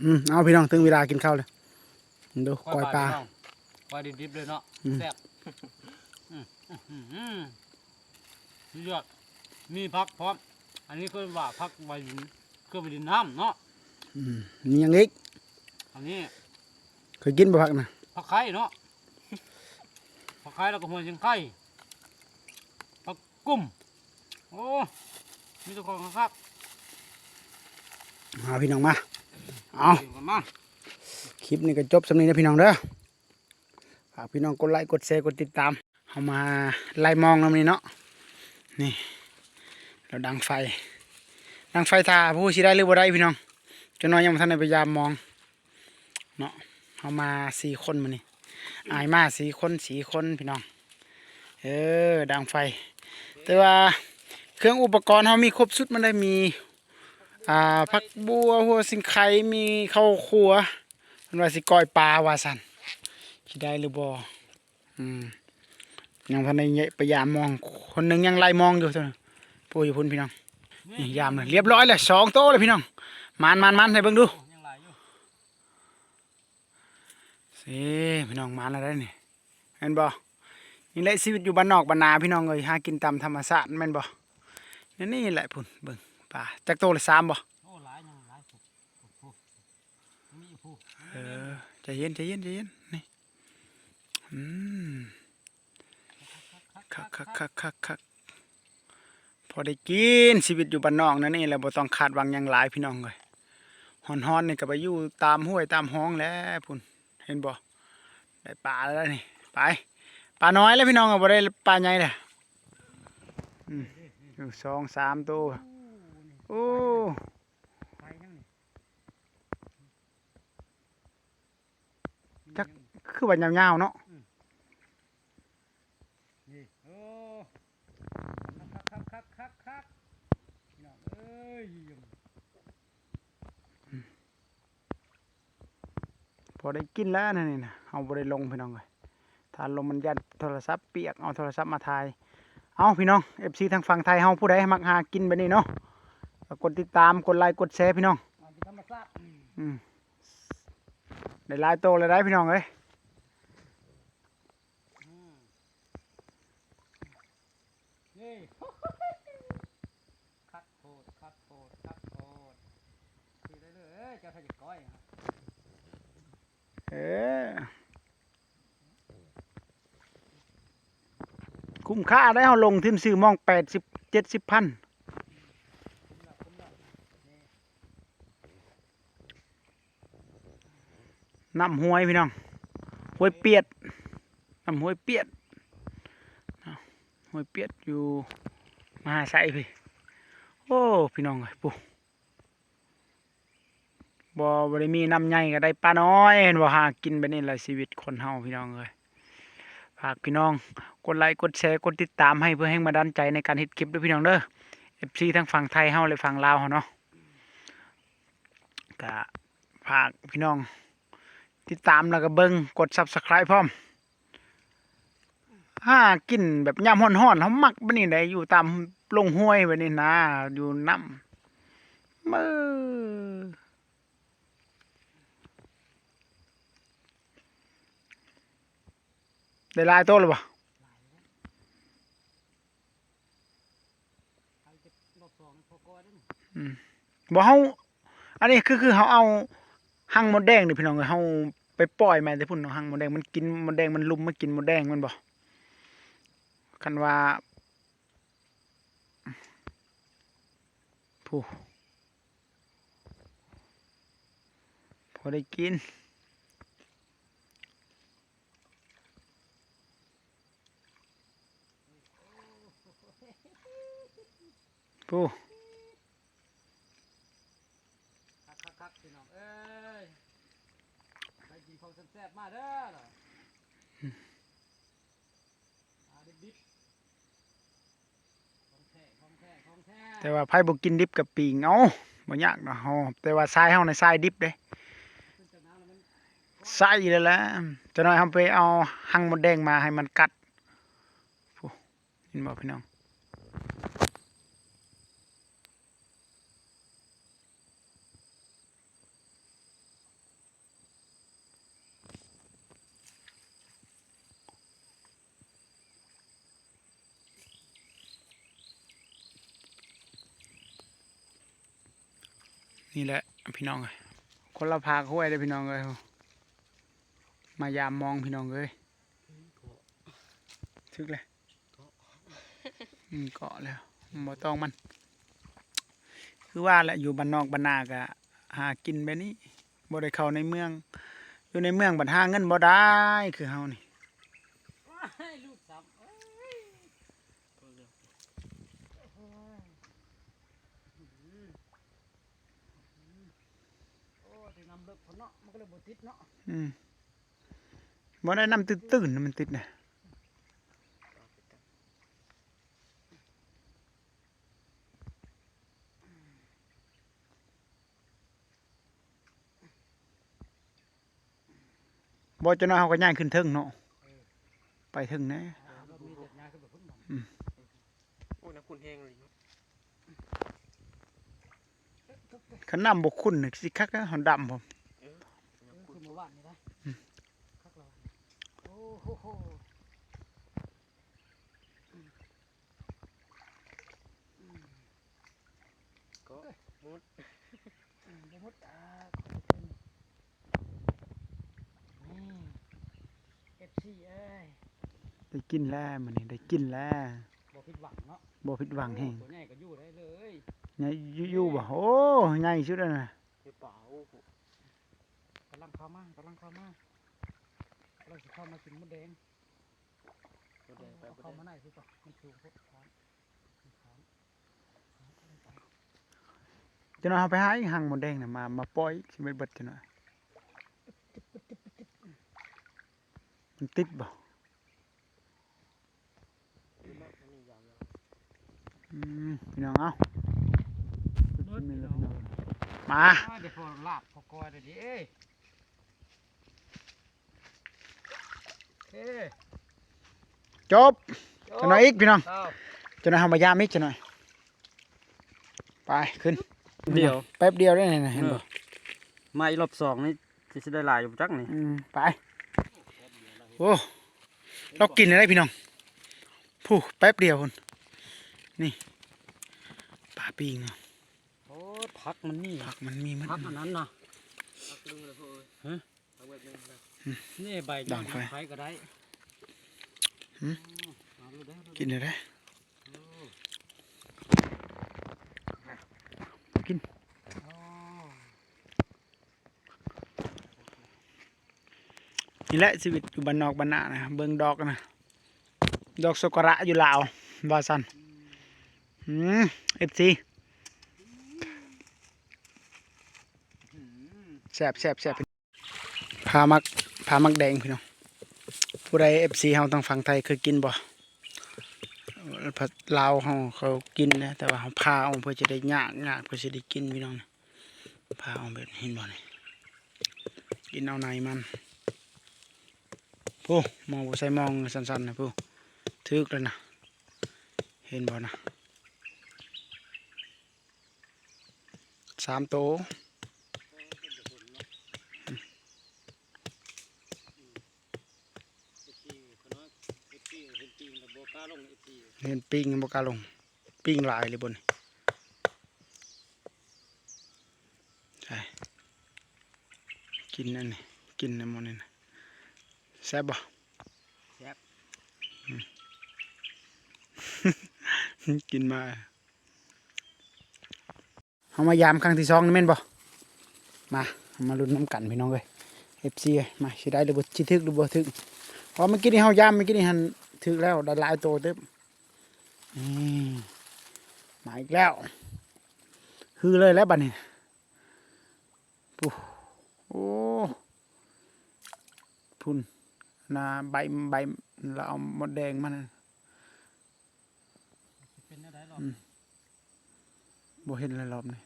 ອືມ ເອົາ ພີ່ນ້ອງ ເຖິງເວລາກິນເຂົ້າແລ້ວ ເບິ່ງດູ ກ້ອຍປາ ກ້ອຍປາ ພີ່ນ້ອງ ກ້ອຍດິບໆເລີຍເນາະ ອືມ ແຊບ ອືມ ອືມ ສຸດຍອດ ມີຜັກພ້ອມ ອັນນີ້ເອີ້ນວ່າຜັກໃບດິນ ເຄື່ອງໃບດິນນ້ຳເນາະ ອືມ ມີຫຍັງອີກ ອັນນີ້ ເຄີຍກິນບໍ່ຜັກນະ? ຜັກໄຄເນາະ ຜັກໄຄ ແລ້ວກໍຫົວຊິງໄຄ ຜັກ ກຸ້ມ ໂອ້ ມີແຕ່ຂອງຄັກໆ ມາພີ່ນ້ອງມາ ເອົາ ກິນກັນມາ ຄລິບນີ້ກໍຈົບສ່ຳນີ້ເດີພີ່ນ້ອງເດີ ຝາກພີ່ນ້ອງກົດໄລກົດແຊກົດຕິດຕາມ ເຮົາມາໄລ່ມອງນຳນີ້ເນາະ ນີ້ ແລ້ວດັງໄຟ ດັງໄຟຖ້າ ບໍ່ຮູ້ຊິໄດ້ຫຼືບໍ່ໄດ້ພີ່ນ້ອງ ຈັກໜ້ອຍຍັງບໍ່ທັນໄດ້ໄປຢາມມອງ ເນາະ ເຮົາມາສີ່ຄົນມື້ນີ້ ອ້າຍມາສີ່ຄົນ ສີ່ຄົນພີ່ນ້ອງ ເອີ ດັງໄຟ ແຕ່ວ່າເຄື່ອງອຸປະກອນເຮົາມີຄົບຊຸດ ມັນໄດ້ມີ ອ່າ ຜັກບົ່ວ ຫົວຊິງໄຄ ມີເຂົ້າຄົວ ເພິ່ນວ່າຊິກ້ອຍປາວ່າຊັ້ນ ຊິໄດ້ຫຼືບໍ່? ອືມ ຍັງບໍ່ທັນໄດ້ໄປຢາມມອງ ຄົນໜຶ່ງຍັງໄລ່ມອງຢູ່ ຜູ້ຢູ່ພຸ້ນພີ່ນ້ອງ ນີ້ ຢາມລຽບຮ້ອຍແລ້ວ ສອງໂຕແລ້ວພີ່ນ້ອງ ມານໆໆ ໃຫ້ເບິ່ງດູ ເອີ ພີ່ນ້ອງ ມາແລ້ວໄດ໋ນີ້ ແມ່ນບໍ່? ນີ້ແຫຼະຊີວິດຢູ່ບ້ານນອກບ້ານນາພີ່ນ້ອງເອີຍ ຫາກິນຕາມທຳມະຊາດແມ່ນບໍ່? ນີ້ແຫຼະພຸ້ນ ເບິ່ງປາ ຈັກໂຕລະ ສາມບໍ່? ໂອ້ ຫຼາຍ ຍັງຫຼາຍ ໂອ້ ມີຢູ່ພຸ້ນ ເອີ ໃຈເຢັນ ໃຈເຢັນ ໃຈເຢັນ ນີ້ ອືມ ຄັກໆໆໆ ພໍໄດ້ກິນ ຊີວິດຢູ່ບ້ານນອກແນວນີ້ແຫຼະ ບໍ່ຕ້ອງຄາດຫວັງຫຍັງຫຼາຍພີ່ນ້ອງເອີຍ ຮ້ອນໆນີ້ກໍໄປຢູ່ຕາມຫ້ວຍຕາມຮ່ອງແຫຼະພຸ້ນ ເຫັນບໍ່? ໄດ້ປາແລ້ວນີ້ ໄປ ປານ້ອຍແລ້ວພີ່ນ້ອງ ບໍ່ໄດ້ປາໃຫຍ່ແລ້ວ ອືມ ຢູ່ສອງສາມໂຕ ໂອ້ ຈັກ ຄືວ່າຍາວໆເນາະ ອືມ ນີ້ ໂອ້ ຄັກໆໆໆ ພີ່ນ້ອງເອີຍ ພໍໄດ້ກິນແລ້ວນະນີ້ນະ ເຮົາບໍ່ໄດ້ລົງພີ່ນ້ອງເອີຍ ຖ້າລົງມັນຢ້ານໂທລະສັບປຽກ ເອົາໂທລະສັບມາຖ່າຍ ເອົາ ພີ່ນ້ອງ ເອັຟຊີ ທາງຝັ່ງໄທເຮົາ ຜູ້ໃດມັກຫາກິນແບບນີ້ເນາະ ກໍກົດຕິດຕາມ ກົດໄລ ກົດແຊ ພີ່ນ້ອງ ອາ ກິນທຳມະຊາດ ອືມ ໄດ້ຫຼາຍໂຕແລ້ວໄດ໋ພີ່ນ້ອງເອີຍ ອືມ ນີ້ ຄັກໂພດ ຄັກໂພດ ຄັກໂພດ ຊິໄດ້ເລີຍ ເຈົ້າຖ້າຈະກ້ອຍ ເອີ ຄຸ້ມຄ່າໄດ໋ ເຮົາລົງທຶນຊື້ມອງ ແປດສິບ ເຈັດສິບພັນ ນ້ຳຫ້ວຍພີ່ນ້ອງ ຫ້ວຍປຽດ ນ້ຳຫ້ວຍປຽດ ຫ້ວຍປຽດຢູ່ມະຫາໄຊພີ້ ໂອ້ ພີ່ນ້ອງເອີຍ ປູ ບໍ່ ບໍ່ໄດ້ມີນ້ຳໃຫຍ່ກໍໄດ້ປານ້ອຍ ເຫັນບໍ່ ຫາກິນແບບນີ້ແຫຼະຊີວິດຄົນເຮົາ ພີ່ນ້ອງເອີຍ ຝາກພີ່ນ້ອງກົດໄລ ກົດແຊ ກົດຕິດຕາມໃຫ້ ເພື່ອແຮງບັນດານໃຈໃນການເຮັດຄລິບເດີພີ່ນ້ອງເດີ ເອັຟຊີ ທັງຝັ່ງໄທເຮົາ ແລະ ຝັ່ງລາວເຮົາເນາະ ກະຝາກພີ່ນ້ອງຕິດຕາມ ແລ້ວກໍເບິ່ງ ກົດ Subscribe ພ້ອມ ຫາກິນແບບຍາມຮ້ອນໆ ເຮົາມັກແບບນີ້ໄດ໋ ຢູ່ຕາມລົງຫ້ວຍແບບນີ້ນາ ຢູ່ນ້ຳ ເອີ ໄດ້ຫຼາຍໂຕແລ້ວບໍ່? ອືມ ບໍ່ ເຮົາ ອັນນີ້ຄື ຄືເຮົາເອົາຮັງມົດແດງນີ້ພີ່ນ້ອງເອີຍ ເຮົາໄປປ່ອຍມາແຕ່ພຸ້ນເນາະ ຮັງມົດແດງ ມັນກິນມົດແດງ ມັນລຸມມາກິນມົດແດງແມ່ນບໍ່? ຄັນວ່າ ຜູ້ ພໍໄດ້ກິນ ຜູ້ ຄັກໆໆ ພີ່ນ້ອງເອີຍ ໄປກິນຂອງແຊບໆ ມາເດີ ອືມ ປາດິບໆ ຂອງແທ້ ຂອງແທ້ ຂອງແທ້ ແຕ່ວ່າໃຜບໍ່ກິນດິບກໍປີ້ງເອົາ ບໍ່ຍາກດອກເຮົາ ແຕ່ວ່າຊາຍເຮົານີ້ຊາຍດິບເດ້ ຊາຍອີ່ຫຼີແຫຼະ ຈັກໜ້ອຍເຮົາໄປເອົາຮັງມົດແດງມາໃຫ້ມັນກັດ ເຫັນບໍ່ພີ່ນ້ອງ? ນີ້ແຫຼະພີ່ນ້ອງເອີຍ ຄົນລະພາກຫ້ວຍເດ້ພີ່ນ້ອງເອີຍ ມາຢາມມອງພີ່ນ້ອງເອີຍ ຖືກແລ້ວ ອືມ ເກາະແລ້ວ ບໍ່ຕ້ອງມັນ ຄືວ່າແຫຼະ ຢູ່ບ້ານນອກບ້ານນາກະຫາກິນແບບນີ້ ບໍ່ໄດ້ເຂົ້າໃນເມືອງ ຢູ່ໃນເມືອງບັດຫາເງິນບໍ່ໄດ້ຄືເຮົານີ້ ໂອ້ ແຕ່ນ້ຳເລິກພຸ້ນເນາະ ມັນກໍເລີຍບໍ່ຕິດເນາະ ອືມ ບໍ່ໄດ້ ນ້ຳຕື້ນໆ ມັນຕິດນະ ບໍ່ ຈັກໜ້ອຍເຮົາກໍຍ້າຍຂຶ້ນເທິງເນາະ ເອີ ໄປເທິງແດ່ ເອີ ອືມ ໂອ້ຍ ນ້ຳຂຸ້ນແຮງອີ່ຫຼີເນາະ ຄັນນ້ຳບໍ່ຂຸ້ນນີ້ຊິຄັກເດ້ ເຮົາດຳພ້ອມ ເອີ ຄືມື້ວານນີ້ນະ ອືມ ຄັກແລ້ວ ໂອ້ໂຫ ກໍໝົດ ອືມ ບໍ່ໝົດ ອ່າ ຂອບຄຸນ ນີ້ ເອັຟຊີ ເອີຍ ໄດ້ກິນແລ້ວ ມື້ນີ້ໄດ້ກິນແລ້ວ ບໍ່ຜິດຫວັງເນາະ ບໍ່ຜິດຫວັງແຮງ ໂອ້ ຕົວໃຫຍ່ກໍຢູ່ໄດ້ເລີຍ ໃຫຍ່ຢູ່ ຢູ່ບໍ່ ໂອ້ ໃຫຍ່ສຸດແລ້ວນະ ຢູ່ປ່າ ໂອ້ໂຫ ກຳລັງເຂົ້າມາ ກຳລັງເຂົ້າມາ ກຳລັງຊິເຂົ້າມາກິນມົດແດງ ມົດແດງໄປ ເຂົ້າມາໃນຄື ມັນສູງໂພດ ຈັກໜ້ອຍເຮົາໄປຫາອີກຮັງມົດແດງນະ ມາ ມາປ່ອຍ ຊິເບິດ ເບິດຈັກໜ້ອຍ ມັນຕິດບໍ່ ອືມ ພີ່ນ້ອງ ເອົາ ມາ ອ່າ ເດີ ພໍລາບພໍກ້ອຍເດີ ເອີຍ ໂອເຄ ຈົບ ຈົບ ຈັກໜ້ອຍອີກພີ່ນ້ອງ ເອົາ ຈັກໜ້ອຍເຮົາມາຢາມອີກຈັກໜ້ອຍ ໄປ ຂຶ້ນ ດຽວ ແປັບດຽວໄດ້ນີ້ນະ ເຫັນບໍ່ ເອີ ມາອີກລອບສອງນີ້ຊິ ຊິໄດ້ຫຼາຍຢູ່ຈັກນີ້ ອືມ ໄປ ໂອ້ ລາວກິນໄດ້ພີ່ນ້ອງ ຜູ້ ແປັບດຽວພຸ້ນ ນີ້ ປາປີ້ງ ໂອ້ ຜັກມັນມີ ຜັກມັນມີໝົດ ຜັກອັນນັ້ນນະ ຮະ ນີ້ໃບ ດັງໄຟ ໃຜກໍໄດ້ ຫື ເອົາໂລດເດີ ກິນໄດ້ ໂອ້ ກິນ ໂອ້ ນີ້ແຫຼະຊີວິດຢູ່ບ້ານນອກບ້ານນານະ ເບິ່ງດອກນະ ດອກຊາກຸຣະຢູ່ລາວວ່າຊັ້ນ ອືມ ເອັຟຊີ ແຊບໆໆ ພາໝາກ ພາໝາກແດງພີ່ນ້ອງ ຜູ້ໃດ ເອັຟຊີ ເຮົາທາງຝັ່ງໄທເຄີຍກິນບໍ່ ລາວເຮົາເຂົາກິນນະ ແຕ່ວ່າເຮົາຜ່າອອກເພື່ອຈະໄດ້ຍາກ ຍາກເພື່ອຊິໄດ້ກິນພີ່ນ້ອງ ຜ່າອອກແບບ ເຫັນບໍ່ນີ້ ກິນເອົາໃນມັນ ຜູ້ ມອງບໍ່ໃສ່ມອງສັ້ນໆນະ ຜູ້ ຖືກແລ້ວນະ ເຫັນບໍ່ນະ ສາມໂຕ ເຫັນປີ້ງບໍ່ກ້າລົງ ປີ້ງຫຼາຍເລີຍບໍ່ນີ້ ໃຊ່ ກິນອັນນີ້ ກິນອັນໝໍ້ນີ້ນະ ແຊບບໍ່? ແຊບ ອືມ ກິນມາ ເຮົາມາຢາມຄັ້ງທີສອງນີ້ແມ່ນບໍ່? ມາ ເຮົາມາລຸ້ນນຳກັນພີ່ນ້ອງເອີຍ ເອັຟຊີ ມາ ຊິໄດ້ຫຼືບໍ່ ຊິຖືກຫຼືບໍ່ຖືກ ເພາະເມື່ອກີ້ນີ້ເຮົາຢາມ ເມື່ອກີ້ນີ້ຫັ້ນຖືກແລ້ວ ໄດ້ຫຼາຍໂຕເຕີບ ນີ້ ມາອີກແລ້ວ ຮືເລີຍແຫຼະບັດນີ້ ໂອ້ ໂອ້ ພຸ້ນ ໜ້າໃບ ໃບ ລະເອົາມົດແດງມານະ ຊິເປັນແນວໃດລອບນີ້ ອືມ ບໍ່ເຫັນແລ້ວລອບນີ້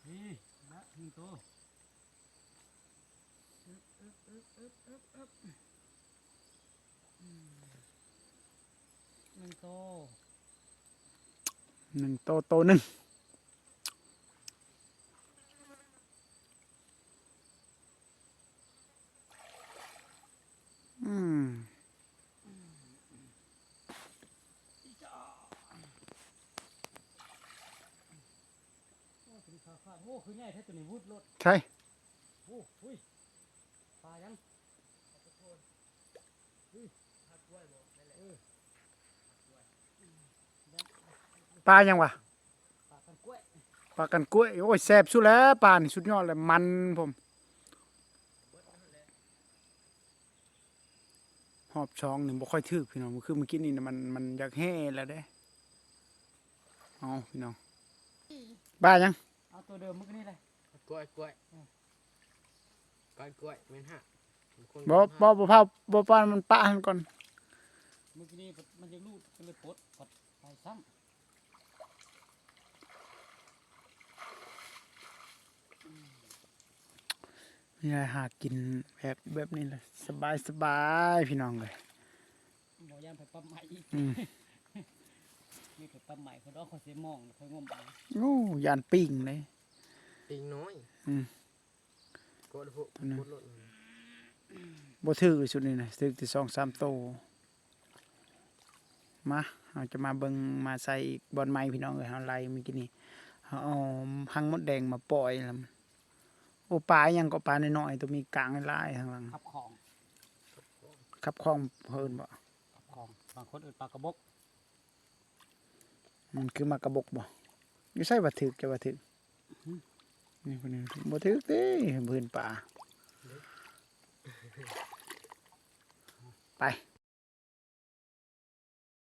ນີ້ນະ ໜຶ່ງໂຕ ອຶບ ອຶບ ອຶບ ອຶບ ອຶບ ອືມ ໜຶ່ງໂຕ ໜຶ່ງໂຕ ໂຕໜຶ່ງ ອືມ ໂອ້ ກິນເຂົ້າ ໂອ້ ຄືໃຫຍ່ແທ້ໂຕນີ້ ວືດໂລດ ໃຊ່ ໂອ້ ອຸ້ຍ ປາຫຍັງ ປາຫຍັງວະ? ປາກັນກ້ວຍ ປາກັນກ້ວຍ ໂອ້ຍ ແຊບສຸດແລ້ວ ປານີ້ສຸດຍອດແລ້ວ ມັນ ຜົມ ຮອບສອງນີ້ບໍ່ຄ່ອຍຖືກພີ່ນ້ອງ ຄືມື້ກີ້ນີ້ນະ ມັນ ມັນຢາກແຫ່ແລ້ວເດ້ ເອົາພີ່ນ້ອງ ປາຫຍັງ? ເອົາໂຕເດີມມື້ກີ້ນີ້ເລີຍ ກ້ວຍ ກ້ວຍ ເອີ ກ້ວຍ ກ້ວຍ ແມ່ນຮະ ບໍ່ ບໍ່ ບໍ່ພາ ບໍ່ປານ ມັນປະຫັ້ນກ່ອນ ມື້ກີ້ນີ້ມັນຍັງລູດ ກໍເລີຍປົດ ປັດໄປຊ້ຳ. ນີ້ແຫຼະ ຫາກິນແບບ ແບບນີ້ແຫຼະ ສະບາຍ ສະບາຍ ພີ່ນ້ອງເອີຍ ບໍ່ຢ້ານໄປປັບໃໝ່ອີກ ອືມ ມີໄປປັບໃໝ່ ເຂົາດອກ ເຂົາຊິມອງ ເຂົາງົມເອົາ ໂອ້ ຢ້ານປີ້ງເດ້ ປີ້ງນ້ອຍ ອືມ ກົດໂລດ ກົດໂລດ ບໍ່ຖືກຊຸດນີ້ນະ ຖືກແຕ່ສອງສາມໂຕ ມາ ເຮົາຈະມາເບິ່ງ ມາໃສ່ອີກບ່ອນໃໝ່ ພີ່ນ້ອງເອີຍ ເຮົາໄລ່ມື້ກີ້ນີ້ ເຮົາເອົາຮັງມົດແດງມາປ່ອຍລະ ໂອ້ ປາອີ່ຫຍັງເກາະ ປານ້ອຍໆ ໂຕມີກ້າງຫຼາຍໆ ທາງຫຼັງ ຂັບຂອງ ຂັບຂອງ ເພິ່ນເອີ້ນບໍ່ ຂັບຂອງ ບາງຄົນເອີ້ນປາກະບົກ ມັນຄືໝາກກະບົກບໍ່? ຢູ່ໃສວ່າຖືກ ເຈົ້າວ່າຖືກ? ຫືມ ນີ້ຄົນນີ້ ບໍ່ຖືກຕິ ບໍ່ເຫັນປາ ໄປ